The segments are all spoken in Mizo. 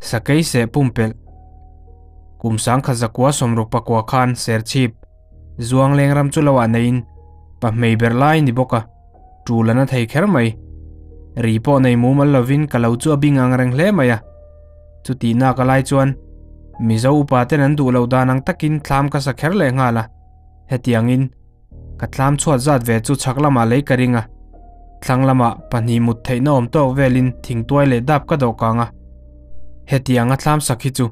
Sakei seh pumpelh. Kum 1969 khan Serchhip, Zuangleng ram chu lo ah neiin pahmei ber lai ni bawk a, tul a na thei kher mai. Ri pawh nei mumal lovin ka lo chu a bing ang reng hle mai a. Chutih nak a lai chuan Mizo upa ten an duh loh dan ang takin thlam ka sa kher leh nghal a. Hetiangin ka thlam chhuat zat ve chu chhak lamah lei ka ring a, thlang lamah pahnih mut theihna awm tawk velin thingtuai leh dap ka dawh kang a. Hetianga thlam sak hi chu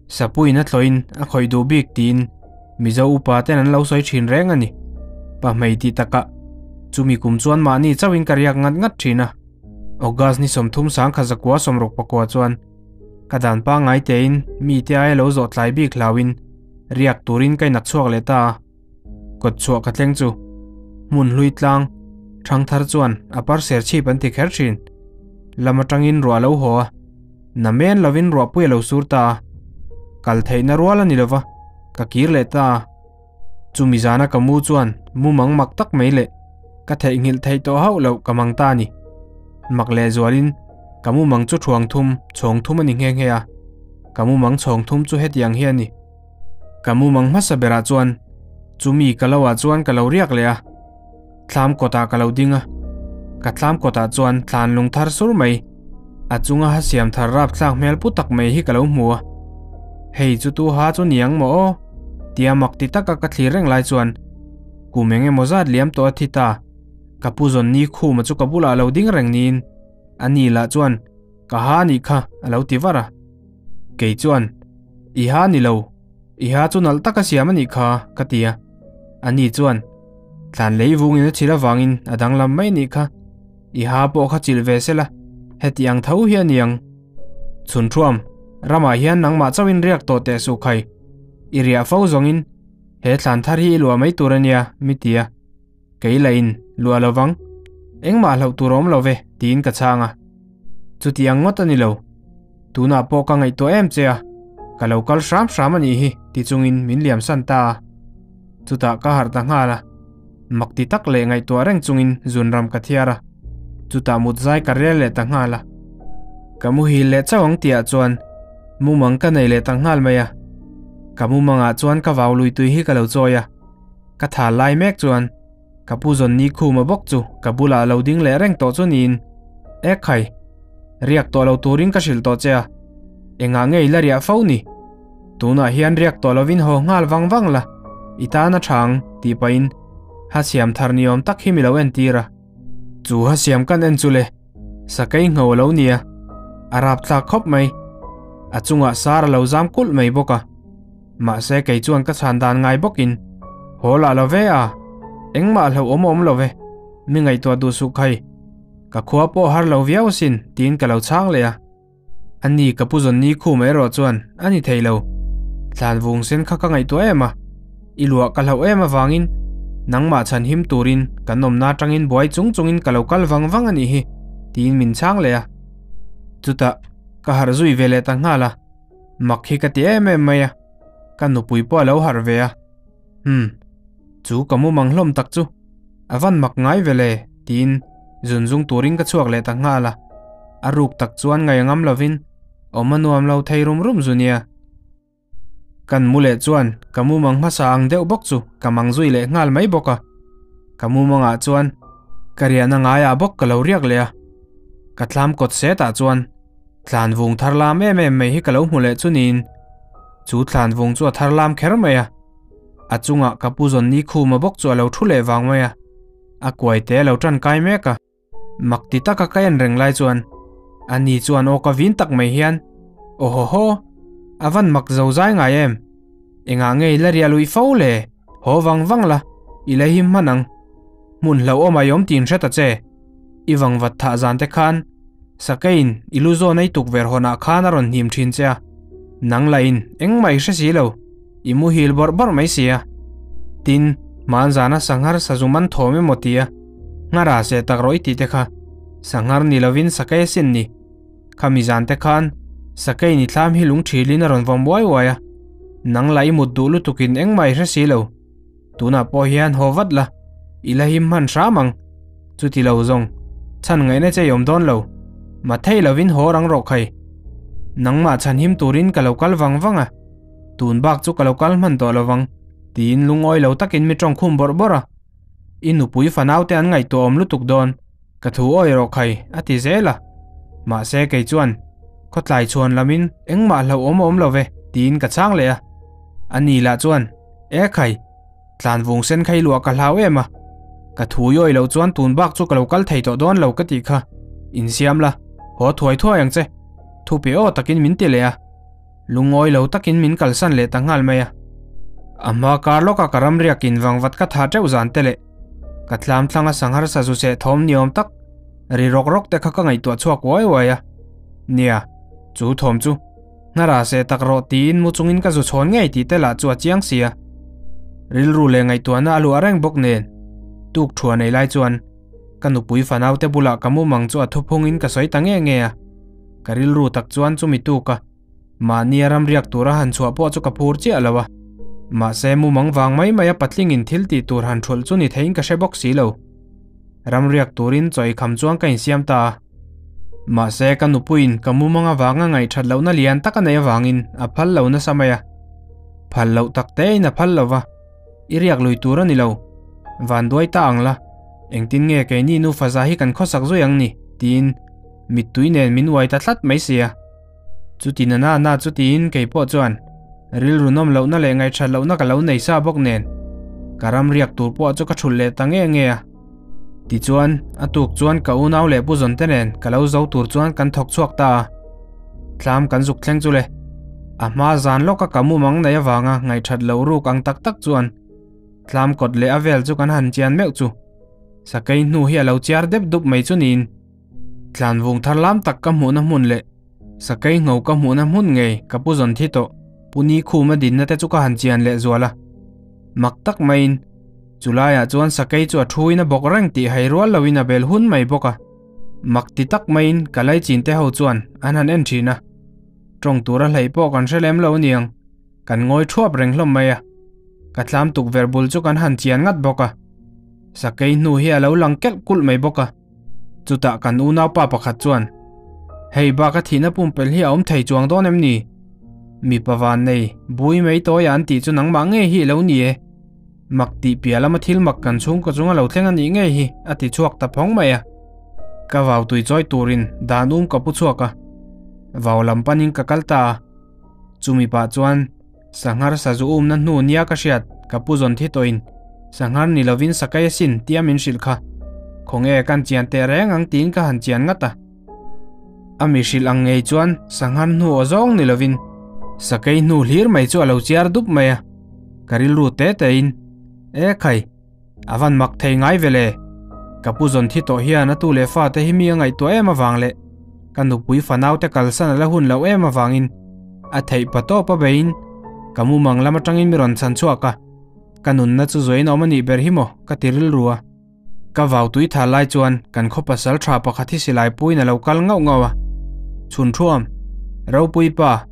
Sapuiin a thlawhin a khawih duh bik tiin Mizo upa ten an lo sawi thin reng a ni. Pahmei tih takah chumi kum chuan mahni chauhin ka riak ngat ngat thin a. August ni 30 1969 chuan ka dan pangngai tein mite aia lo zawh tlai bik hlauin riak turin ka inak chhuak leh ta a. Kawt chhuah ka thleng chu hmun hlui tlang thangthar chuan a par ser chhip an ti kher thin. Lam atangin ruah a lo haw a, namen lovin ruahpui a lo sur ta a. Kal theihna rual a ni lova, ka kir leh ta a. Chumi zana ka mu chuan mumang mak tak mai leh ka theihnghilh theih tawh hauh loh ka mang ta a ni. Mak leh zualin ka mumang chu thuang thum, chhawng thum a ni nghe nghe a. Ka mumang chhawng thum chu hetiang hi a ni. Ka mumang hmasa berah chuan chumi ka lo ah chuan ka lo riak leh a, thlam kawtah ka lo ding a, ka thlam kawtah chuan thlan lung thar sur mai, a chunga ha siam thar rapthlak hmel pu tak mai hi ka lo hmu a. Hei chu tu ha chu niang maw aw? Tia mak ti taka ka thlir reng lai chuan kum eng emaw zat liam tawh a thi ta, ka pu zawn ni khuma chu ka bulah lo ding reng niin a ni lah chuan Ka ha anih kha a lo ti var a. Kei chuan, I ha ni lo, i ha chu nalh taka siam anih kha ka ti a. Ani chuan, Thlan lei vungin a chhil avangin a danglam mai anih kha, i ha pawh kha chilh ve sela, heti ang tho hi a ni ang. Chhun thuam, ramah hian nangmah chauhin riak tawh teh suh khai, i riah fo zawngin he thlan thar hi i luah mai tur a nia, mi ti a. Kei la in luah lo vang, engmah hlauh tur awm lo ve tiin ka chhang a. Chuti ang ngawt a ni lo, tunah pawh ka ngaihtuah em che a, ka lo kal hram hram a nih hi ti chungin min liam san ta a. Chutah ka harh ta nghal a, mak ti tak leh ngaihtuah reng chungin zunram ka thiar a, chutah mut zai ka rel leh ta nghal a. Ka muhil leh chauh ang tihah chuan mumang ka nei leh ta nghal mai a, ka mumangah chuan ka vau lui tui hi ka lo chawi a. Ka tha lai mek chuan ka pu zawn ni khuma bawk chu ka bulah a lo ding leh reng tawh chu niin, Ek khai, riak tawh lo turin ka hrilh tawh che a, engah nge i la riah fo ni? Tunah hian riak tawh lovin haw nghal vang vang la, i tan a tha ang, tih pahin ha siam thar ni awm tak hi mi lo entir a. Chu ha siam kan en chu le, sakei ngho a lo nia, a rapthlak khawp mai. A chungah sar a lo zam kulh mai bawk a. Mahse kei chuan ka chhan dan ngai bawkin, Haw lah lo ve a, engmah hlauh awm awm lo ve, mi ngaihtuah duh suh khai. Ka khua pawh har lo viau asin tiin ka lo chhang leh a. Ani ka pu zawn ni khum erawh chuan a ni thei lo. Thlan vung sen kha ka ngaihtuah em a, i luah ka hlauh em avangin nangmah chhan him turin kan awmna atangin buai chung chungin ka lo kal vang vang a nih hi tiin min chhang leh a. Chutah ka harh zui ve leh ta nghal a. Mak hi ka ti em em mai a, ka nupui pawh a lo harh ve a. Umm, chu ka mumang hlawm tak chu a van mak ngai ve le tiin zun zung turin ka chhuak leh ta nghal a. A ruk tak chuan ngaih a ngam lovin awm a nuam lo thei rum rum zu nia. Kan mu leh chuan ka mumang hmasa ang deuh bawk chu ka mang zui leh nghal mai bawk a. Ka mumangah chuan ka riahna ngaiah bawk ka lo riak leh a. Ka thlam kawt setah chuan Thlan vung thar lam em em mai hi ka lo hmu leh chu niin, chu thlan vung chu a thar lam kher mai a. A chungah ka pu zawn ni khuma bawk chu a lo thu leh vang mai a, a kuai te a lo tan kai mek a. Mak ti taka ka en reng lai chuan ani chuan aw ka vin tak mai hian, Aw haw haw, a van mak zo zai ngai em? Engah nge i la riah lui fo le? Haw vang vang la, i la him hman ang. Hmun hlauhawm a i awm tin hre ta che. I vangvat thah zan te khan Sakeiin i lu zawn a i tukverh hawnah khan a rawn hnim thin che a, nang lahin engmah i hre si lo, i muhil bawrh bawrh mai si a. Tin, hmanzana sanghar sazum an thawm emaw ti a, nghara seh tak rawh i tih te kha sanghar ni lovin sakei asin ni. Khami zan te khan sakeiin i thlam hi lung thilin a rawn vawm uai uai a, nang lah i mut duh lutukin engmah i hre si lo. Tunah pawh hian haw vat la, i la him hman hram ang. Chuti lo zawng, chhan ngaihna che i awm dawn lo. Mathei lovin haw rang rawh khai. Nangmah chhanhim turin ka lo kal vang vang a, tun bak chu ka lo kal hman tawh lovang, tiin lungawi lo takin mi tawng khum bawrh bawrh a. I nupui fanau te an ngaihtuah awm lutuk dawn, ka thu awi rawh khai, a ti zel a. Mahse kei chuan, Khawtlai chhuan lamin engmah hlauhawm a awm lo ve, tiin ka chhang leh a. Ani lah chuan, E khai, tlan vung sen kha i luah ka hlau em a, ka thu i awih loh chuan tun bak chu ka lo kal thei tawh dawn lo ka tih kha, insiam la, haw thuai thuai ang che, thu pe aw takin min ti leh a. Lungawi lo takin min kalsan leh ta nghal mai a. A hma kar lawka ka ramriakin vangvat ka tha teuh zan te leh ka tlam thlanga sanghar sazu seh thawm ni awm tak ri rawk rawk te kha ka ngaihtuah chhuak uai uai a. Nia, chu thawm chu hnara seh tak rawh tiin mu chungin ka zu chhawn ngei tih te lah chu a chiang si a. Rilru leh ngaihtuahna a luah reng bawk nen tuk thua nei lai chuan Ka nupui fanaute bulah ka mumang chu a thuphungin ka sawi ta nge nge a, ka rilru tak chuan chumi tuk a, mahnia ramriak tura han chhuah pawh chu ka phur chiah lo a. Mahse mumang vang mai mai a patlingin thil tih tur han thulh chu ni theiin ka hre bawk si lo. Ramriak turin chaw eikham chuan ka insiam ta a. Mahse ka nupuiin ka mumang avanga ngaihthat lohna lian tak a neih avangin a phal lo nasa mai a. Phal loh tak tein a phal lo va. I riak lui tur a ni lo. Van duai ta ang la, engtin nge keini nufa za hi kan khawsak zui ang ni? tiin mittui nen min uai ta tlat mai sia. Chuti na na na chu tiin kei pawh chuan rilru nawm lohna leh ngaihthat lohna ka lo nei sa bawk nen ka ram riak tur pawh chu ka thulh leh ta nge nge a. Tichuan, a tuk chuan ka unau leh pu zawn te nen ka lo zo tur chuan kan thawk chhuak ta a. Thlam kan zuk thleng chu le. A hma zan lawka ka mumang nei avanga ngaihthat loh ruk ang tak tak chuan thlam kawt leh a vel chu kan han chian meuh chu. Sakei hnu hi a lo chiar dep dup mai chu niin. Tlan vung thar lam tak ka hmuhna hmun leh sakei ngho ka hmuhna hmun ngei ka pu zawn thi tawh Pu Ni Khuma dinna te chu ka han chian leh zual a. Mak tak maiin Chulaiah chuan sakei chu a thuin a bawk reng tih hai rual loin a bel hun mai bawk a. Mak ti tak maiin ka laichin te ho chuan an han en thin a. Tawng tura hleih pawh kan hre lem lo aniang, kan ngawi thuap reng hlawm mai a. Ka tlam tukverh bul chu kan han chian ngat bawk a. Sakei hnu hi a lo lang kelh kulh mai bawk a. Chutah kan unaupa pakhat chuan, Hei bak a thihna pumpelh hi a awm thei chuang dawn em ni? Mipa van nei, bui mai tawia an tih chu nangmah ngei hi i lo ni e. Mak tih piah lama thil mak kan chhungkaw chunga lo thleng a nih ngei hi a ti chhuak ta phawng mai a. Ka vau tui chawi turin dan um ka pu chhuak a, vau lam panin ka kal ta a. Chumi pah chuan sanghar sazu umna hnu nia ka hriat ka pu zawn thi tawhin sanghar ni lovin sakei asin tia min hrilh kha. Khawnge kan chian teh reng ang tiin ka han chian ngat a. A mi hrilh ang ngei chuan sanghar hnu aw zawng ni lovin sakei hnu hlir mai chu a lo chiar dup mai a. Ka rilru te tein, E khai, a van mak thei ngai ve le. Ka pu zawn thi tawh hian a tu leh fate hi mi a ngaihtuah em avang leh ka nupui fanaute kalsan a la hun loh em avangin a theih pa tawp a beiin ka mumang lam atangin mi rawn chhan chhuak a, ka nunna chu zuain a awm a nih ber hi maw ka ti rilru a. Ka vau tui tha lai chuan kan khaw pasal tha pakhat hi silai puiin a lo kal ngauh ngauh a, Chhun thuam, Ropui pa,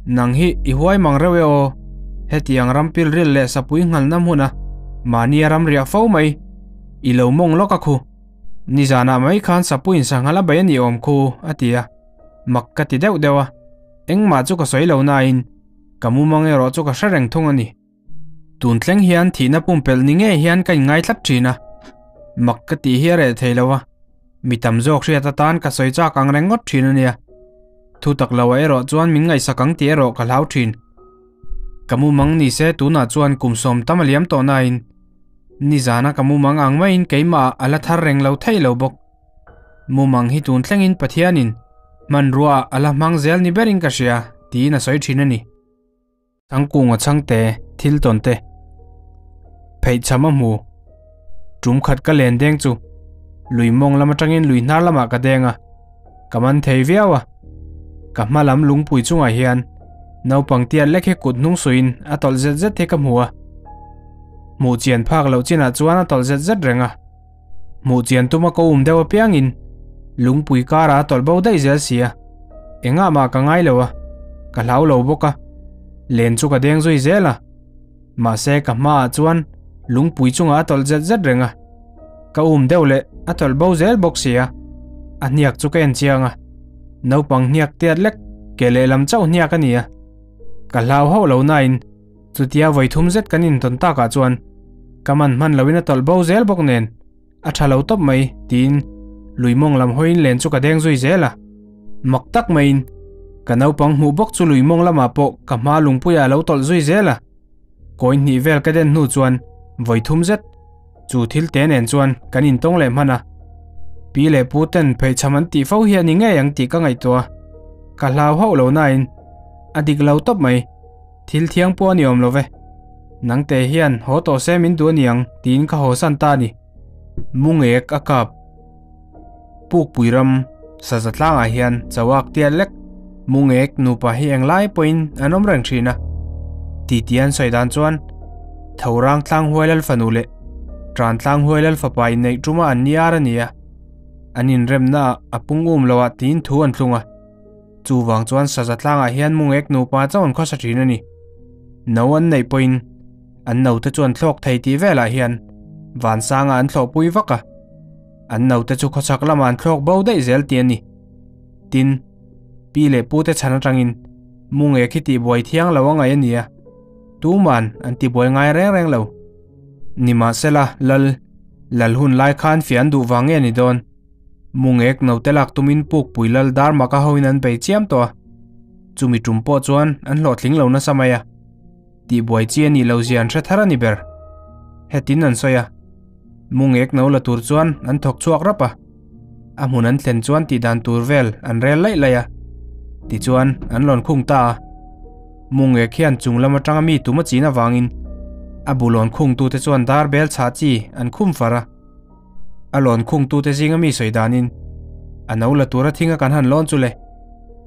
nang hi i huai mang reuh e aw, hetiang ram pilril leh sapui nghalna hmuna mahni a ram riah fo mai, i lo mawng lawk a khu. Nizanah mai khan sapuiin sanghal a bei a nih awm khu, a ti a, mak ka ti deuh deuh a, engmah chu ka sawi lo nain ka mumang erawh chu ka hre reng thung a ni. Tun thleng hian thihna pumpelh ni ngei hian ka inngai tlat thin a, mak ka tih hi a reh thei lo a, mi tam zawk hriat atan ka sawi chak ang reng ngawt thin a nia. Thu tak lo ah erawh chuan min ngaihsak ang tih erawh ka hlau thin. Ka mumang ni se tunah chuan kum sawm tam a liam tawh nain nizana ka mumang ang maiin keimah a la thar reng lo thei lo bawk. Mumang hi tun thlengin Pathianin hmanrua ah a la hmang zel ni berin ka hria tiin a sawi thin a ni. Thangkunga chhangte thil tawn te pheih chham a hmu. Tum khat ka len deng chu lui mawng lam atangin lui hnar lamah ka deng a, ka man thei viau a. Ka hma lam lungpui chungah hian naupang tiat lek hi kut hnung suiin a tawlh zet zet hi ka hmu a. Hmuh chian phak loh chinah chuan a tawlh zet zet reng a. Hmuh chian tuma ka um deuh apiangin lungpui karah a tawlh bo daih zel si a, engah mah ka ngai lo a, ka hlau lo bawk a, len chu ka deng zui zel a, mahse ka hmaah chuan lungpui chungah a tawlh zet zet reng a, ka um deuh leh a tawlh bo zel bawk si a, a hniak chu ka en chiang a, naupang hniak tiat lek. Ke lehlam chauh hniak a ni a, ka hlau hauh lo nain chutia vawi thum zet kan intawn takah chuan ka man hman loin a tawlh bo zel bawk nen a tha lo tawp mai tiin lui mawng lam hawiin len chu ka deng zui zel a. Mak tak maiin ka naupang hmuh bawk chu lui mawng lamah pawh ka hma lungpuiah a lo tawlh zui zel a. Kawi hnih vel ka den hnu chuan vawi thum zet chu thil te nen chuan kan intawng leh hman a. Pi leh pu ten pheichham an tih fo hi a ni ngei ang tih ka ngaihtuah a, ka hlau hauh lo nain a dik lo tawp mai. Thil thiang pawh a ni awm lo ve. Nangte hian haw tawh se min duh a ni ang tiin ka haw san ta a ni. Mungek a kap. Pukpui ram saza tlangah hian chauak tial lek mungek nupa hi englai pawhin an awm reng thin a. Titi an sawi dan chuan Thorang tlang huai lal fanu leh Tran tlang huai lal fapa inneih tuma an ni ar a ni a. An inremna ah a pung um lo ah tiin thu an thlung a. Chuvang chuan saza tlangah hian mungek nupa chauh an khawsa thin a ni. No an neih pawhin an note chu an thlawk thei tih velah hian vansangah an thlawhpui vak a. An naute chu khawchhak lamah an thlawk bo daih zel tih a ni. Tin, pi leh pute chhan atangin Munge khi tihbuai thiang lo a ngaih a ni a, tuman an tibuai ngai reng reng lo. Nimahsela, Lal, Lal hun lai khan fiah an duh vang nge ni dawn? Mungek naute lak tumin Pukpui Lal dar maka hoin an bei chiam tawh a, chumi tum pawh chuan an hlawhtling lo nasa mai a. Tihbuai chi a nih lo zia an hre thar a ni ber. Hetin an sawi a, Mungek no la tur chuan an thawk chhuak rap a, a hmun an thlen chuan tih dan tur vel an rel laih laih a, tichuan an lawn khung ta a. Mungek hian chung lam atanga mi tum a chin avangin a bu lawn khungtute chuan dar bel chhah chi an khum far a. A lawn khungtute zinga mi sawi danin a no la tura thinga kan han lawn chu le.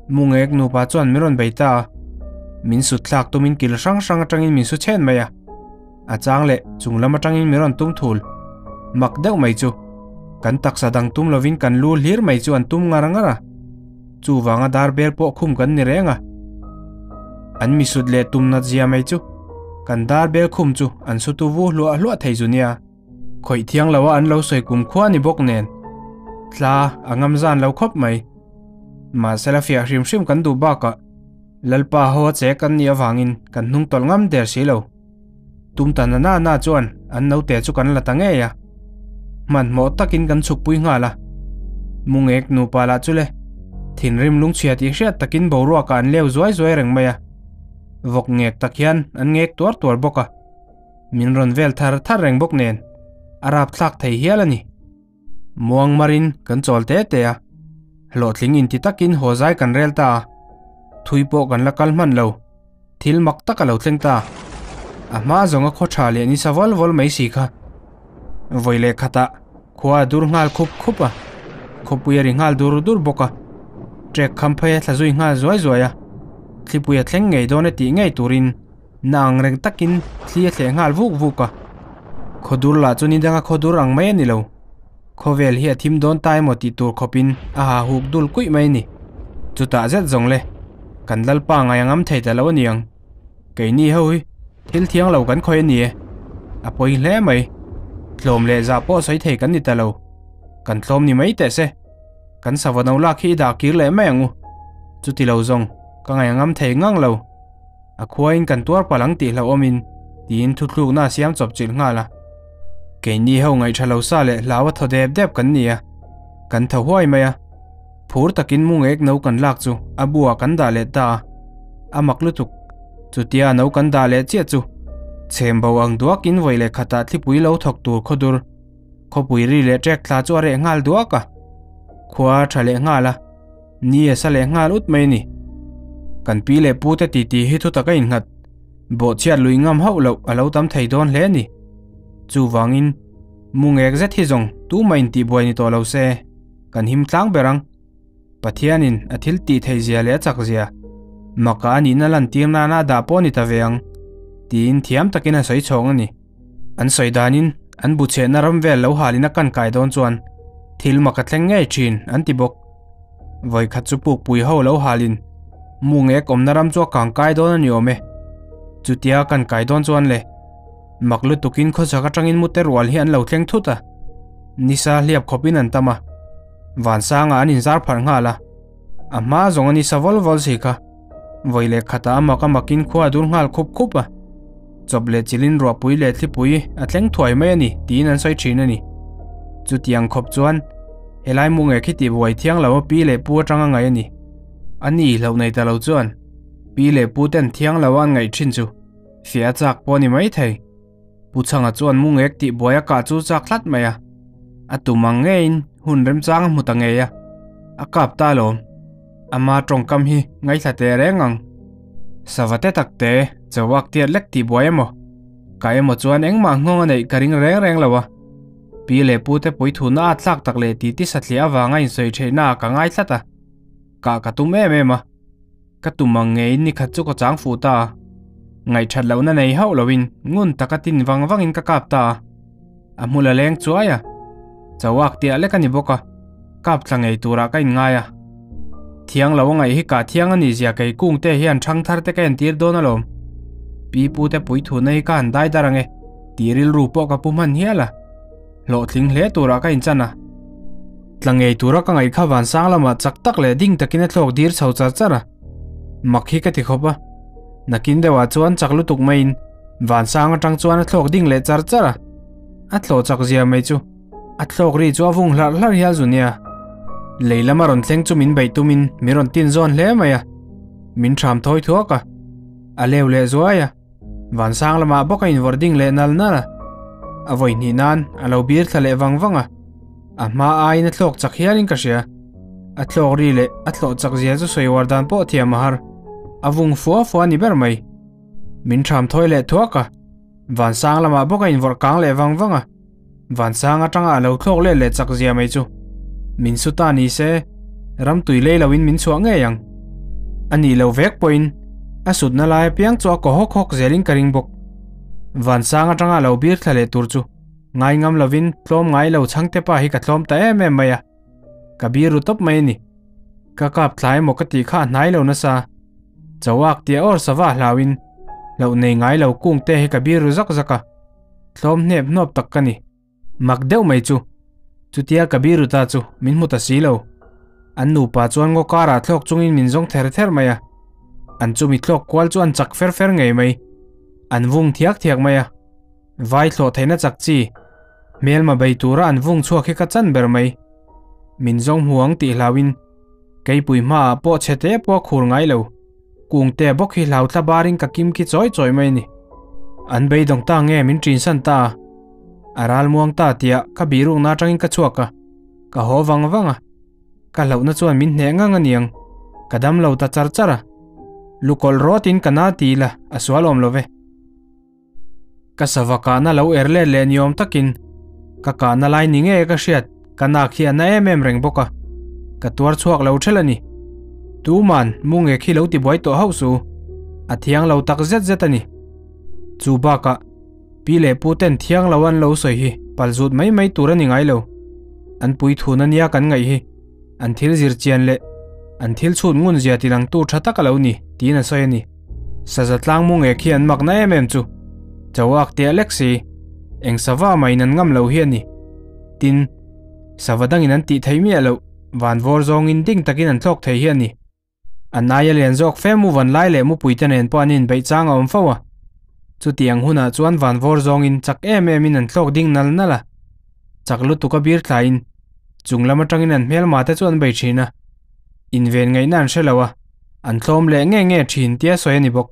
Mungek nupa chuan min rawn bei ta a, min sut thlak tumin kil hrang hrang atangin min su chhen mai a, a chang leh chung lam atangin min rawn tum thul. Mak deuh mai chu, kan taksa dang tum lovin kan lu hlir mai chu an tum ngar ngar a, chuvanga dar bel pawh khum kan ni reng a. An mi sut leh tum nat zia mai chu, kan dar bel khum chu an su tu vu hluah hluah thei zu nia. Khawih thiang lo a an lo sawi kum khua ni bawk nen tla a ngam zan lo khawp mai. Mahsela fiah hrim hrim kan duh bakah Lalpa ho a che kan nih avangin kan hnung tawlh ngam der si lo. Tum ta na na na chuan an naute chu kan la ta ngei a. Hmanhmawh takin kan chhukpui nghal a. Mungek nupa lah chu le thinrim lungchhia tih hriat takin boruakah an leu zuai zuai reng mai a. Vawk ngek tak hian an ngek tuar tuar bawk a. Min rawn vel thar thar reng bawk nen a rapthlak thei hial a ni. Muang marin kan chawl te te a, hlawhtling inti takin haw zai kan rel ta a, thui pawh kan la kal hman lo, thil mak tak a lo thleng ta. A hma zawnga khaw tha leh nisa vawl vawl mai si kha. Vawi leh khatah khua a dur nghal khup khup a, khawpui a ri nghal dur dur bawk a, trek kham phei a thla zui nghal zuai zuai a, thlipui a thleng ngei dawn e tih ngei turin Na ang reng takin thli a thleh nghal vuk vuk a. Khawdur lah chu ni danga khawdur ang mai a ni lo. Khawvel hi a thim dawn ta emaw tih tur khawpin a ha huk dul kuih mai a ni. Chutah zet zawng le, kan Lalpa ngai a ngam thei ta lo a ni ang. Keini ho hi thil thiang lo kan khawih a ni e. A pawi hle mai. Tlawm leh zah pawh sawi thei kan ni ta lo. Kan tlawm ni mai teh se. Kan sava no lak hi i dah kir leh mai ang u. Chuti lo zawng, ka ngai a ngam thei ngang lo. A khuain kan tuar palh ang tih hlauhawmin tiin thuthlukna a siam chawp chilh nghal a. Keini ho ngaihṭha lo sa leh hlau a thaw dep dep kan ni a, kan tho huai mai a. Phur takin mungek no kan lak chu a buah kan dah leh ta a, a mak lutuk. Chutia no kan dah leh chiah chu chhem bo ang duakin vawi leh khatah thlipui lo thawk tur khawdur khawpui ri leh ṭek thla chu a reh nghal duak a, khua a ṭha leh nghal a. Ni a sa leh nghal ut mai a ni. Kan pi leh pu te titi hi thu taka innghat bawhchhiat lui ngam hauh loh a lo tam thei dawn hle a ni. Chuvangin, mu ngek zet hi zawng tumah intihbuai ni tawh lo se, kan him tlang ber ang. Pathianin a thil tih theih zia leh a chak zia, maka a nihna lantir nana a dah pawh a ni ta ve ang, tiin thiam takin a sawi chhawng a ni. An sawi danin an bu chhehna ram vel lo halin a kan kai dawn chuan thil mak a thleng ngei thin an ti bawk. Vawi khat chu pukpui ho lo halin mu ngek awmna ram chu a kang kai dawn a ni awm e. Chutia kan kai dawn chuan le mak lutukin khawchhak atangin mute rual hi an lo thleng thut a, nisa hliap khawpin an tam a, vansangah an inzar pharh nghal a, a hma zawng a nisa vawl vawl si kha. Vawi leh khatah a mak a makin khua a dur nghal khup khup a, chawp leh chilin ruahpui leh thlipui a thleng thuai mai a ni tiin an sawi thin a ni. Chutiang khawp chuan helai mu nge khi tih buai thiang lo a pi leh pu atanga ngaih a ni. A ni hlauh nei ta lo chuan pi leh pu ten thiang lo a an ngaih thin chu fiah a chak pawh a ni mai thei. Pu Chhanga chuan mu ngek tih buai a kah chu chak tlat mai a, a tum ang ngeiin hun remchang a hmu ta ngei a, a kap ta alawm. Ama tawngkam hi ngaithla teh reng ang. Sava te tak te chauak tiat lek tih buai emaw, ka emaw chuan engmah nghawng a neih ka ring reng reng lo a. Pi leh pu te pui thuna a tlak tak leh titi satliah avanga insawi theihna ah ka ngai tlat a, kah ka tum em em a. Ka tum ang ngeiin nikhat chu ka chang fuh ta a, ngaihthat lohna nei hauh loin ngun taka tin vang vangin ka kap ta a, a hmul a leng chuai a, chauak tiah lek a ni bawk a, kap thla ngei turah ka inngai a. Thiang lo a ngaih hi kah thiang a nih zia kei kung te hian thang thar te ka entir dawn alawm. Pi pu te pui thuna hi ka han dai dar ang e tih rilru pawh ka pu hman hial a, hlawhtling hle turah ka inchan a. Tla ngei tura ka ngaih kha vansang lamah chak tak leh ding takin a thlawk dir chho char char a, mak hi ka ti khawp a. Nakin deuhah chuan chak lutuk maiin vansang atang chuan a thlawk ding leh char char a, a thlawh chak zia mai chu a thlawk ri chu a vung hlarh hlarh hial zu nia. Lei lama rawn thleng chu min beih tumin min rawn tin zawn hle mai a, min ṭham thawi thuak a, a leu leh zuai a. Vansang lamah bawk a invawrh ding leh nal nal a, a vawi hnih nan a lo bir thla leh vang vang a, a hma aiin a thlawk chak hialin ka hria. A thlawk ri leh a thlawh chak zia chu sawi uar dan pawh thiam a har, a vung fua fua a ni ber mai. Min ṭham thawi leh thuak a, Vansang lamah bawk a invawrh kang leh vang vang a, Vansang atanga a lo thlawk let leh chak zia mai chu min su ta ni se, ram tui lei loin min chhuah ngei ang. A nih loh vek pawhin a sutna lai apiang chu a kaw hawk hawk zelin ka ring bawk. Vansang atanga a lo bir thla leh tur chu ngai ngam lovin tlawm ngai lo chhangte pa hi ka tlawm ta em em mai a, ka bir ru tawp mai a ni. Ka kap thlai emaw ka tih kha a hnai lo nasa. Chauak tia awr sava hlauin hlauh nei ngai lo kung te hi ka bir ru zak zak a. Tlawm hnep hnawp tak ka ni. Mak deuh mai chu. Chutia ka biru ta chu min hmu ta si lo. An nupa chuan ngaw karah thlawk chungin min zawng ther ther mai a. An chumi thlawk kual chu an chak fer fer ngei mai. An vung thiak thiak mai a. Vai thlawh theihna chak chi. Hmelma bei tura an vung chhuak hi ka chan ber mai. Min zawng hmu ang tih hlauin keipui hmaah pawh chhe te pawh a khur ngai lo. Kungte bawk hi hlau thla barin ka kim khi chawi chawi mai a ni. An beidawng ta nge min ṭinsan ta a, a ral muang ta tia ka bihrukna aṭangin ka chhuak a, ka haw vang vang a. Ka hlauhna chuan min hneh ngang a niang, ka dam lo ta char char a. Lukawlh rawtin ka na ti ila a sual awm lo ve. Ka sava kahna lo er let leh ni awm takin ka kahna lai ni ngei ka hriat ka nak hi a na em em reng bawk a, ka tuar chhuak lo ṭhelh a ni. Tuman mu nge khi lo ti buai tawh hauh su, a thiang lo tak zet zet a ni. Chu bakah pi leh pu ten thiang lo an lo sawi hi pal zut mai mai tur a ni ngai lo. An pui thun a nia kan ngaih hi an thil zir chian leh an thil chhut ngun zia tilangtu tha tak a lo ni tiin a sawi a ni. Saza tlang mu nge khi an makna em em chu chauak tia lek si, eng sava mah in an ngam lo hi a ni. Tin, sava dangin an tih theih miah loh, van vawr zawngin ding takin an thlawk thei hi a ni. An aia lian zawk fe mu van lai leh mupui te nen pawh an inbeih chang a awm fo a. Chutiang hunah chuan van vawr zawngin chak em emin an thlawk ding nal nal a. Chak lutuk a bir thlaiin chung lam atangin an hmelma te chu an bei thin a. Inven ngaihna an hre lo a, an tlawm leh nge nge thin tia sawi a ni bawk.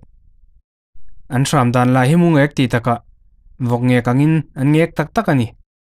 An hram dan lah hi mu ngek tih takah vawk ngek angin an ngek tak tak a ni.